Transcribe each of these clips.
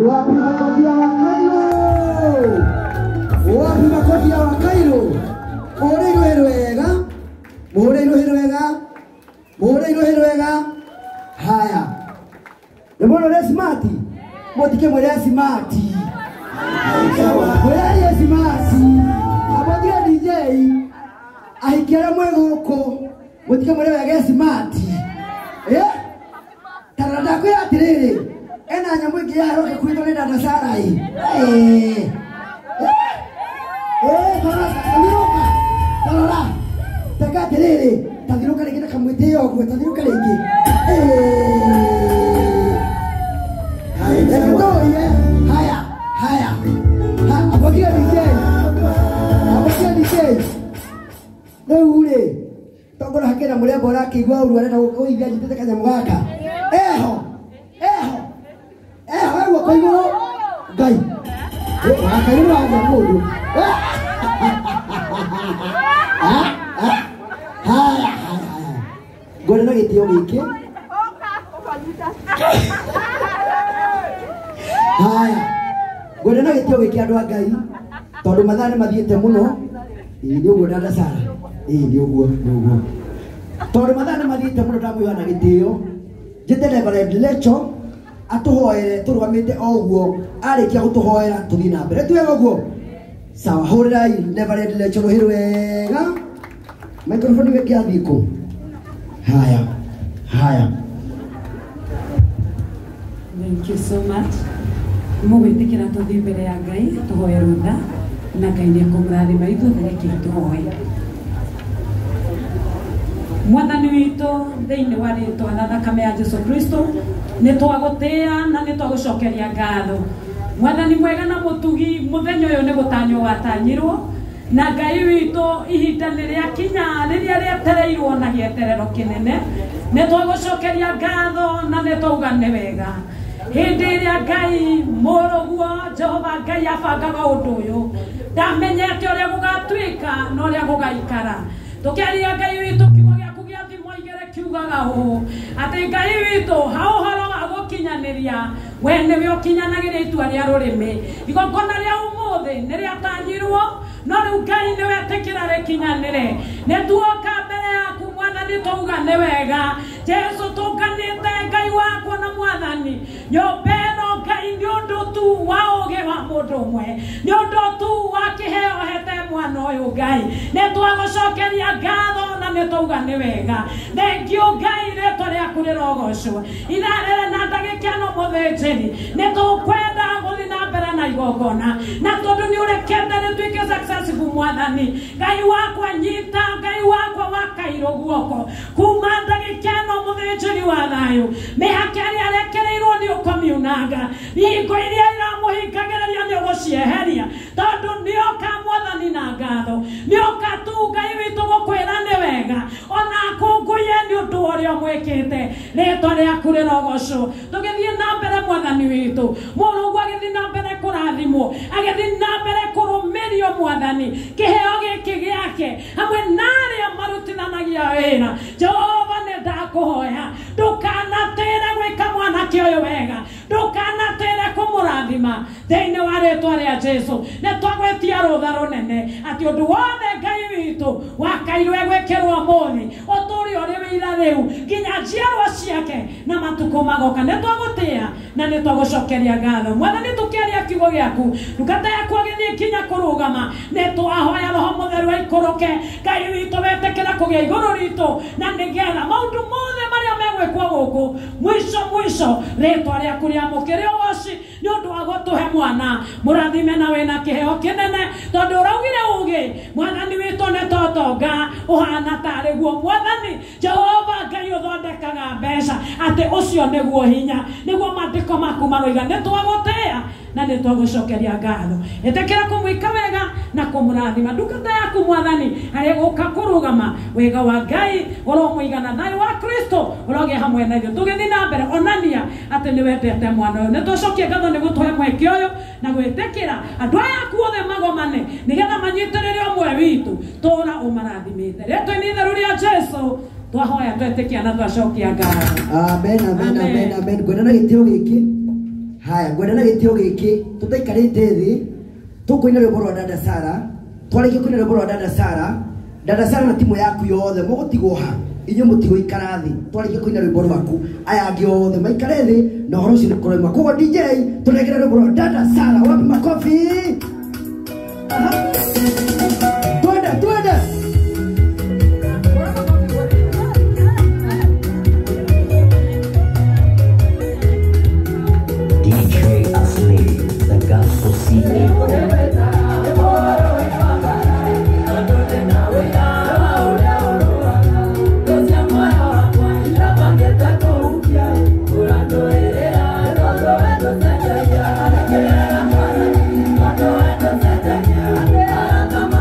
Wapi makofi ya Wakairo? Wapi makofi ya Wakairo? Muhũre wega, muhũre wega, muhũre wega. Haya, nĩ mũno nĩ smart, mũtike mwĩre smart, mwĩre smart. Amũthire DJ ahiki arĩa mwĩ gũkũ, mũtike mwĩre wega smart. Eh? Tarora ndakwĩra atĩrĩrĩ, ena nyamũ ĩngĩ yaroka kwitwo nĩ dada Sarai. Eh. Eh, tarora, tathiũka. Tarora. Teka atĩrĩrĩ, tathiũka rĩngĩ na kamwĩtĩo ũguo, tathiũka rĩngĩ. Eh. Reke tũũrie. Haya, haya. Ha, amũkĩra DJ. Amũkĩra DJ. Rĩu rĩ, tongoro hakĩra mũrembo ũrakĩigua ũru arenda gũkũithia nyitĩte kanyamũ gaka. Eho. Eho. Eho guoko igũrũ. Ngai. Wakairũ wagĩa mũndũ. Haya, haya. Ngwenda na gĩtĩo. gĩtĩo gĩkĩ. Haya, ngwenda na gĩtĩo gĩkĩ andũ a Ngai, tondũ mathaa nĩ mathiĩte mũno. Ĩĩ nĩ ũguo dada Sara, ĩĩ nĩ ũguo, nĩ ũguo, tondũ mathaa nĩ mathiĩte mũno. Ndamwĩhoya na gĩtĩo njĩte Reverend Lecho atũhoere tũrũgamĩte o ũguo. Arĩkia gũtũhoera tũthiĩ na mbere tuwega ũguo. Sawa, hũrĩrai Reverend Lecho rũhĩ rwega. Microphone wĩkĩathiĩ kũ? Haya, haya. Thank you so much. Mũgwĩtĩkĩra tũthiĩ mbere ya Ngai tũhoe rũtha na Ngai nĩ ekũmũrathima ithuothe. Reke tũhoe. Mwathani witũ, thĩinĩ wa rĩtwa na thakame ya Jesu Kristo, nĩ twagũtĩĩa na nĩ twagũcokeria ngatho. Mwathani mwega na mũtugi, mũthenya ũyũ nĩ gũtanywo watanyirwo na Ngai witũ, ihinda nĩ rĩakinya rĩrĩa rĩetereirwo na gĩeterero kĩnene. Nĩ twagũcokeria ngatho na nĩ twauga nĩ wega. Hĩndĩ ĩrĩa Ngai mũrũguo Jehova Ngai abangaga ũndũ ũyũ, ndamenyete ũrĩa gũgatuĩka na ũrĩa gũgaikara. Tũkĩaria Ngai witũ, kiugo gĩaku gĩa thimo igĩrĩ kiugaga ũũ atĩ Ngai witũ, ha ũhoro wa gũkinyanĩria, we nĩwe ũkinyanagĩria itua rĩa rũrĩmĩ. Igongona rĩa ũmũthĩ nĩ rĩatanyirwo, no rĩu Ngai nĩ wetĩkĩra rĩkinyanĩre. Nĩ tuoka mbere yaku Mwathani, twauga nĩ wega. Jesu, tũnganĩte Ngai wakwa na Mwathani nyũmba ĩno, Ngai, nĩ ũndũ tu wa ũgĩ wa mũndũ ũmwe, nĩ ũndũ tu wa kĩheo hete mwana ũyũ. Ngai, nĩ twagũcokeria ngatho na nĩ twauga nĩ wega. Thengiũ Ngai, rĩtwa rĩaku rĩrogocwo. Ithaa rĩrĩ na ndagĩka ĩno, mũthĩnjĩri, nĩ tũkwenda gũthiĩ na mbere na igongona, na tondũ nĩ ũrekete rĩtuĩke successful, Mwathani Ngai wakwa, nyita Ngai wakwa wa kairũ guoko kuma ndagĩka ĩno. Mũthĩnjĩri wa thayũ, mĩhaka ĩrĩa arekereirwo nĩ ũkũmiunanga, hingo iria iramũhingagĩrĩria nĩ ũgũcieheria, tondũ nĩoka Mwathani na ngatho, nĩoka tu Ngai witũ gũkwĩra nĩ wega, ona akũngũiye nĩ ũndũ wa ũrĩa ũmwĩkĩte. Rĩtwa rĩaku rĩrogocwo. Tũgĩthiĩ na mbere, Mwathani witũ, mũrũguo agĩthiĩ na mbere kũrathimwo, agĩthiĩ na mbere kũrũmĩrio, Mwathani, kĩheo gĩkĩ gĩake hamwe na arĩa marutithanagia wĩra. Jehova, nĩ ndakũhoya ndũkanatĩre gwĩka mwanake ũyũ wega, ndũkanatĩre kũmũrathima. Thĩinĩ wa rĩtwa rĩa Jesu, nĩ twagwĩtia rũtha rũnene atĩ ũndũ wothe Ngai witũ wakairwo egwĩkĩrwo mũthĩ ũtũre ũrĩ wĩira rĩu nginya njiarwa ciake na matukũ magoka. Nĩ twagũtĩa na nĩ twagũcokeria ngatho. Mwathani, tũkĩaria kiugo gĩaku, ndungata yaku agĩthiĩ nginya kũrũgama, nĩ twahoya Roho Mũtheru aikũrũke. Ngai witũ, wetĩkĩra kũgĩa igũrũ ritũ, na nĩgetha maũndũ mothe marĩa megwĩkwo gũkũ, mwico mwico rĩtwa rĩaku rĩamũkĩre ũgoci nĩ ũndũ wa gũtũhe mwana mũrathime na wĩna kĩheo kĩnene, tondũ ũraugire ũgĩ, Mwathani witũ, nĩ totonga ũhana tarĩ guo Mwathani Jehova Ngai ũthondekaga mbeca, atĩ ũcio nĩguo hinya, nĩguo maandĩko maku maroiga. Nĩ twagũtĩĩa na nĩ twagũcokeria ngatho. Ĩtĩkĩra kũmwĩka wega na kũmũrathima ndungata yaku, Mwathani, harĩa gũka kũrũgama. Wega wa Ngai ũromũigana, thayũ wa Kristo ũrogĩa hamwe na ithuĩ tũgĩthiĩ na mbere. Onania atĩ nĩ wendete mwana ũyũ. Nĩ tũcokie ngatho nĩ gũtũhe mweke ũyũ na gwĩtĩkĩra andũ aya aku othe magomane nĩgetha manyitĩrĩre ũmwe witũ. Tũra ũmarathimĩte. Rĩtwa-inĩ itheru rĩa Jesu twahoya, twetĩkia na twacokia ngatho. Amen, amen. Amen. Amen, amen. Ngwenda na gĩtĩo gĩkĩ, haya, ngwenda na gĩtĩo gĩkĩ tũtaikarĩte thĩ, tũkũina rwĩmbo rwa dada Sara. Twarĩkia kũina rwĩmbo rwa dada Sara, dada Sara na timu yaku yothe mũgũtigwo ha, inyuĩ mũtigũikara thĩ. Twarĩkia kũina rwĩmbo rwaku, aya angĩ othe maikare thĩ na ũhoro ũcio nĩ kũraima. Koguo DJ, tũnengere rwĩmbo rwa dada Sara. Wapi makofi? Aha. Twende, twende. DJ Asli, the Gospel CEO. Thank you.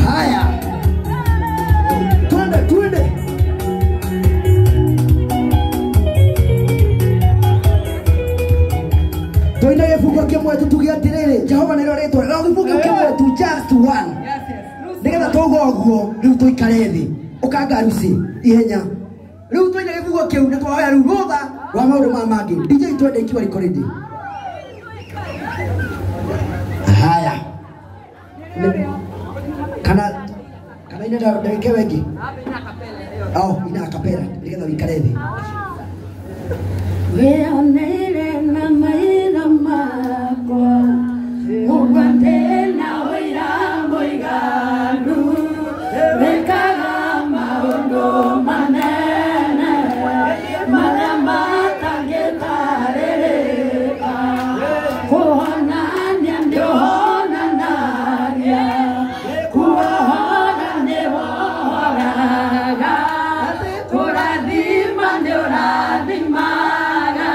Haya, twende twende. Twina gĩbungo kĩmwe tu tuge atĩrĩrĩ, Jehova nĩrĩo rĩtwa no gĩbungo kĩmwe tu, just one. Nĩgetha twauga ũguo rĩu tũikare thĩ ũkanga ruci ihenya. Rĩu twina gĩbungo kĩu nĩ twahoya rĩu rũtha rwa maũndũ maya mangĩ. DJ twende ikiwa riko ready. Haya, kana kana ina ndagĩka ĩyo ĩngĩ? Oh, ina akapera nĩgetha wĩikare thĩ. Wĩoneire na maitho makwa ũguo ndĩna ũira mũiganu, wĩkaga maũndũ manene marĩa matangĩtarĩrĩka. Kũhonania nĩũhonanagia, kuohora nĩwohoraga, kũrathima nĩũrathimaga,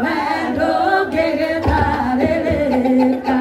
wee ndũngĩgĩtarĩrĩka.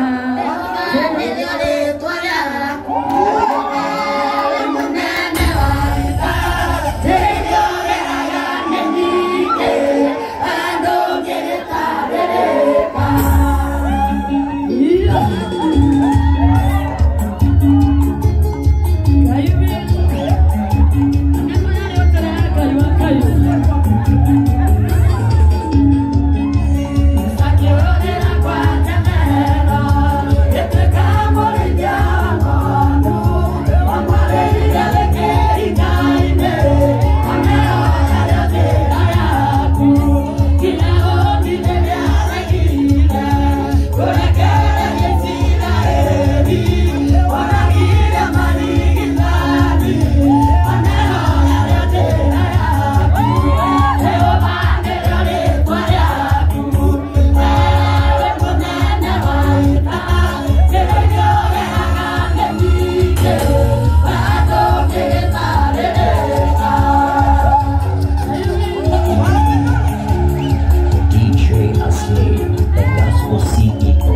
DJ Asli, the Gospel CEO.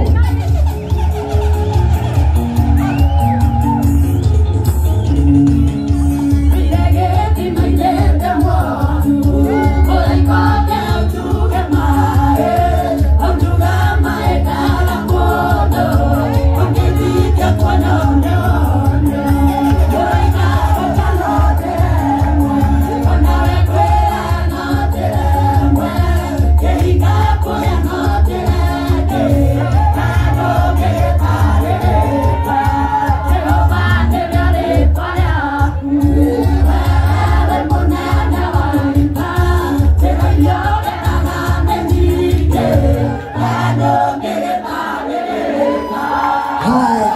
Haya,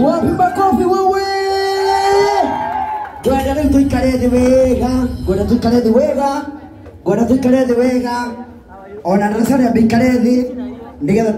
wapi makofi wewe? Ngwenda rĩu tũikare thĩ wega, ngwenda tũikare thĩ wega, ngwenda tũikare thĩ wega, ona ndaraca rĩambe ikare thĩ nĩgetha